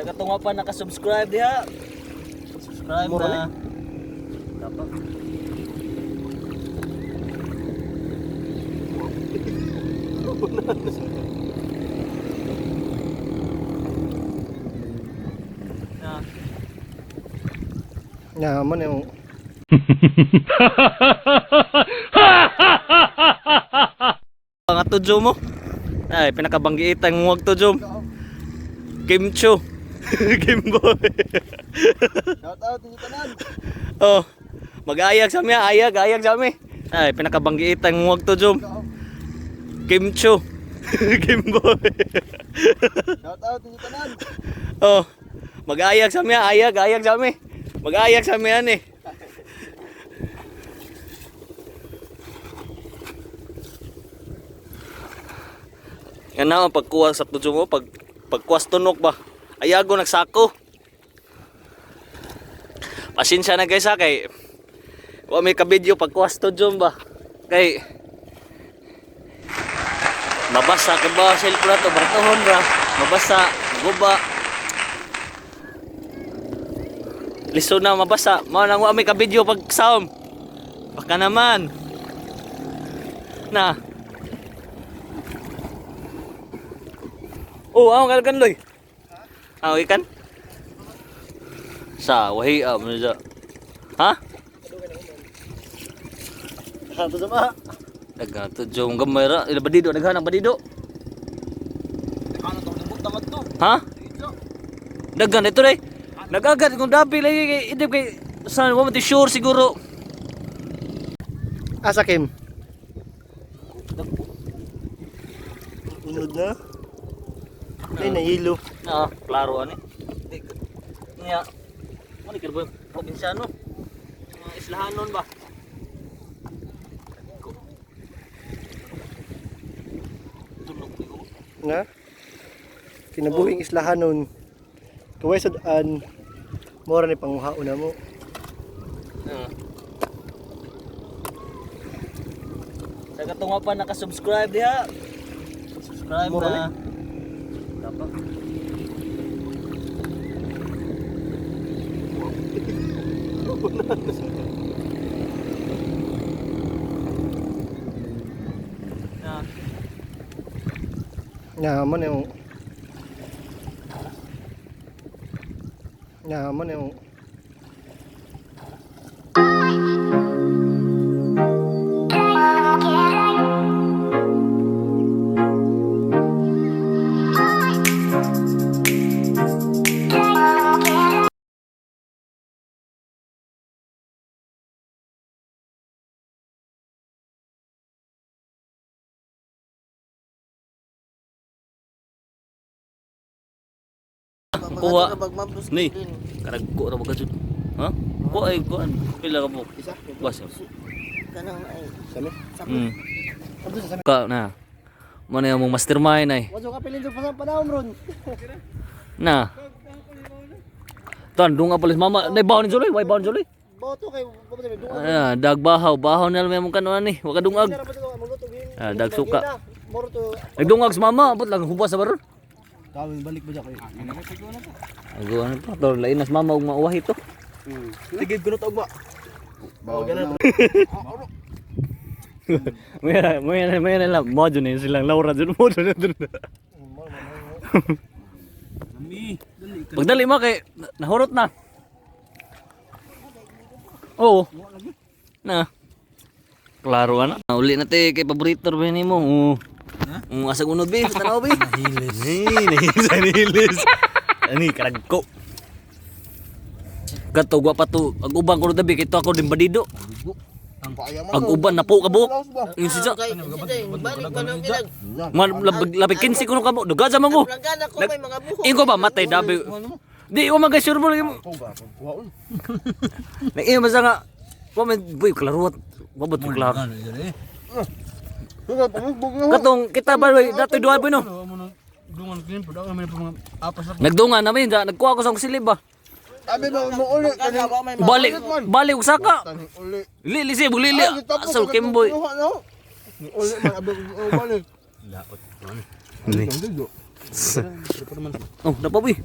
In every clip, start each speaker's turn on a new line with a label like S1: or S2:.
S1: Sa katong pa naka-subscribe diha. Subscribe
S2: Mura
S1: na. Dapat. Na.
S2: Yaman yung
S1: Ang tudyo mo. Ay, pinakabanggiitan mo wag tudyo. Kimcho. Kimboy.
S2: Shout out inyo tanan.
S1: Oh. Mag-ayag sa mi, ayag, ayag sa mi. Ay, pinakabanggiitan mo wag tudyo. Kimcho. Kimboy.
S2: Shout out inyo tanan.
S1: Oh. Mag-ayag sa mi, ayag, ayag sa mi. Mag-ayag sa mi ani. Yan na ang pagkuha sa tudyo mo, pagkuha sa tunok ba? Ayago nagsako. Pasensya na guys ha, kay wa may kabidyo pagkuha sa tudyo ba? Kay mabasa ka ba cellphone na to, bartohon ra. Mabasa, guba. Liso na mabasa. Mao nang wa may kabidyo pag sound. Baka naman. Na. Oh, ako kalkan loy. Ah, ikan? Sa wahi ah mo sa. Ha?
S2: Hato sa ma.
S1: Daga to jong gamay ra, ila badido naghanang badido.
S2: Ano to nabot tamad to.
S1: Ha? Dagan ito day. Nagagat kung dapi lagi kay idip kay sa wa man sure siguro.
S2: Asa Kim? Unod na. Ay nahilo.
S1: Na, klaro ani. Nya. Mo ni kirbo probinsyano. Mga islahanon ba? Tunog ni ko.
S2: Na? Kinabuhing islahanon. Kaway sudan. Mora ni panguhaon na mo.
S1: Ah. Sa katong pa naka-subscribe diha. Subscribe
S2: Mura
S1: na. Dapat. Na.
S2: Yaman yung Yaman yung
S1: Kuha. Ni. Karagko ra ba ka jud? Ha? Kuha ay kuan. Pila ka po?
S2: Isa?
S1: Kuha siya.
S3: Kanang ay
S2: Sami? Abdo sa sami.
S1: Ka na. Mo na yung mastermind ay.
S2: Wajo ka pilin sa panahon ron.
S1: Na. Tan dunga palis mama. Nay bawon ni Juloy, way bawon Juloy.
S2: Boto kay dunga.
S1: Ah, dagbahaw, bahaw na lang mo kanuan ni. Wa ka dungag. Ah, dag suka.
S2: Moro to.
S1: Nagdungag sa mama, abot lang huba sa baron.
S2: Kami balik ba kay?
S1: Ago ano pa, to lain nas mama ug mauwah ito.
S2: Tigid ko na tugma. Oh, ganun.
S1: Maya maya maya na lang mo jud ni silang Laura jud mo jud. Pagdali mo kay nahurot na. Oo. Na. Klaro ana. Uli na te kay paborito ba nimo? Oo. Oo, asag unod bi, sa tanaw bi. Nahilis. Nahilis, nahilis. Ani karagko. Kato gwa pa to. Ag uban ko tabi kay to ako din badido. Ag uban na po kabuk. Yung siya.
S3: Kay balik pa nang ilag.
S1: Man labig 15 kuno kamo. Duga sa mango.
S3: Langgan ako may mga buho.
S1: Ingo ba matay dabi. Di wa man kay sure mo lagi mo. Nang iyo man nga wa man boy klaro wa ba to klaro. Katong kita ba boy, datoy duha boy no. Nagdungan namin da nagkuha ko sa akong silib ba.
S4: Abi ba mo uli
S3: Langgan wa may mga
S1: Balik balik og saka.
S4: uli.
S1: Lili si lili. Asal Kimboy.
S4: Uli man abi ko balik.
S1: Oh, napa boy.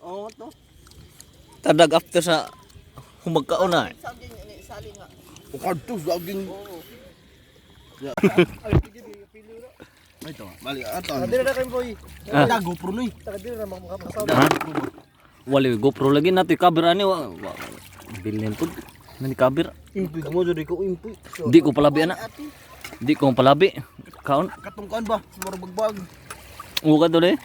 S4: Oo to.
S1: Tadag after sa humagkaon na. Eh.
S3: Saging ini sali nga.
S4: Ukadto saging.
S3: Oo.
S2: Ay, sige, pili na.
S4: Ay to, balik ato.
S2: Taga na kayo boy.
S1: Ah.
S4: Ah. GoPro noy.
S2: Taga na makasama.
S1: Ha? Wala GoPro lagi nato cover ani wa. Bilin pud. Nani cover.
S4: Impoy mo jud ko impoy.
S1: Di ko palabi ana.
S3: Ate,
S1: Di ko palabi. Kaon.
S4: Katong kuan ba? Mura bagbag.
S1: Uga dole.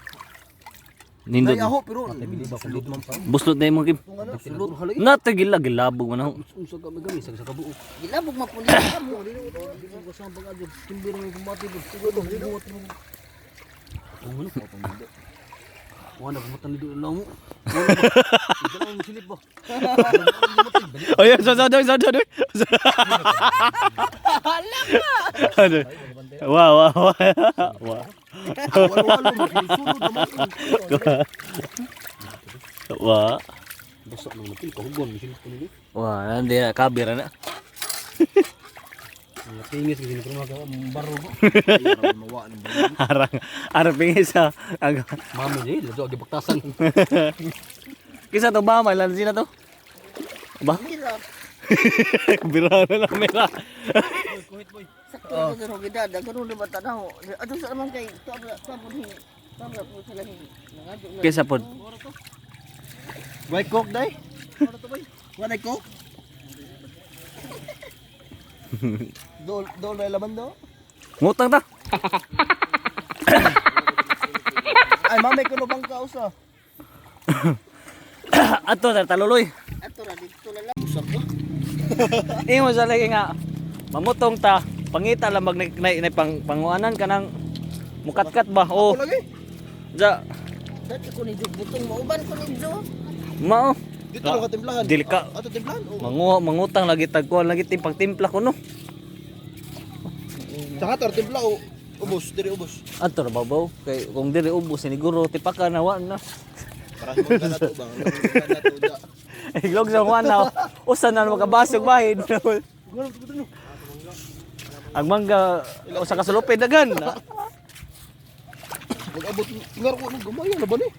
S1: Nindot.
S4: Nay aho pero sulod man pa.
S1: Buslot na imong kim.
S4: Sulod halagi.
S1: Nata gila gilabog man ako.
S4: Unsa ka magami sa kabuok.
S3: gilabog mapuli ka mo.
S4: Wala ko matan dito lang mo. Wala mo silip ba.
S1: Oy, so so so so so. Ano? Wow, wow, wow. Wow.
S4: Walo walo sulod naman.
S1: Wa.
S4: Basta nang napil kahugon misil ko nili.
S1: Wa, nandi na kabira na.
S4: Ang tingis gini pero mga baro ba.
S1: Arang arang pingis sa ang
S4: Mami ni ladyo agi baktasan.
S1: kisa to ba may lansi na to. Ba?
S3: Mira,
S1: Bira na lang mera.
S3: sakto oh. Ko gidada karon di ba tanaw. Ato sa naman kay tabla tabla hi. Tabla po sila hi. Nangadyo na.
S1: Kisa pod.
S4: White coke dai. Wala coke. Dol dol na laman do.
S1: Ngutang ta.
S4: Ay mami kuno bang kausa.
S1: Ato ta taluloy.
S3: Ato ra dito na lang.
S4: Usap ba?
S1: Imo sa lagi nga mamutong ta pangita lang mag na, na, pang panguanan kanang mukatkat ba o
S4: Lagi.
S1: ja
S3: Dati ko ni Jug butong mauban ko ni Jug.
S1: mao
S4: Dito lang ka timplahan.
S1: Dili ka.
S4: Ato timplahan. Oh.
S1: Manguha, mangutang lagi tagkuan lagi timpang timpla ko no.
S4: Saka tor timpla o ubos diri ubos.
S1: Ato ra babaw kay kung diri ubos siniguro tipaka na wa na.
S4: Para mo ka na to ba? Ka na to da.
S1: Iglog sa wa na. Usa na makabasog bahin. Ang mangga usa ka sulupid dagan.
S4: Mag-abot ngar ko nang gamay na ba ni?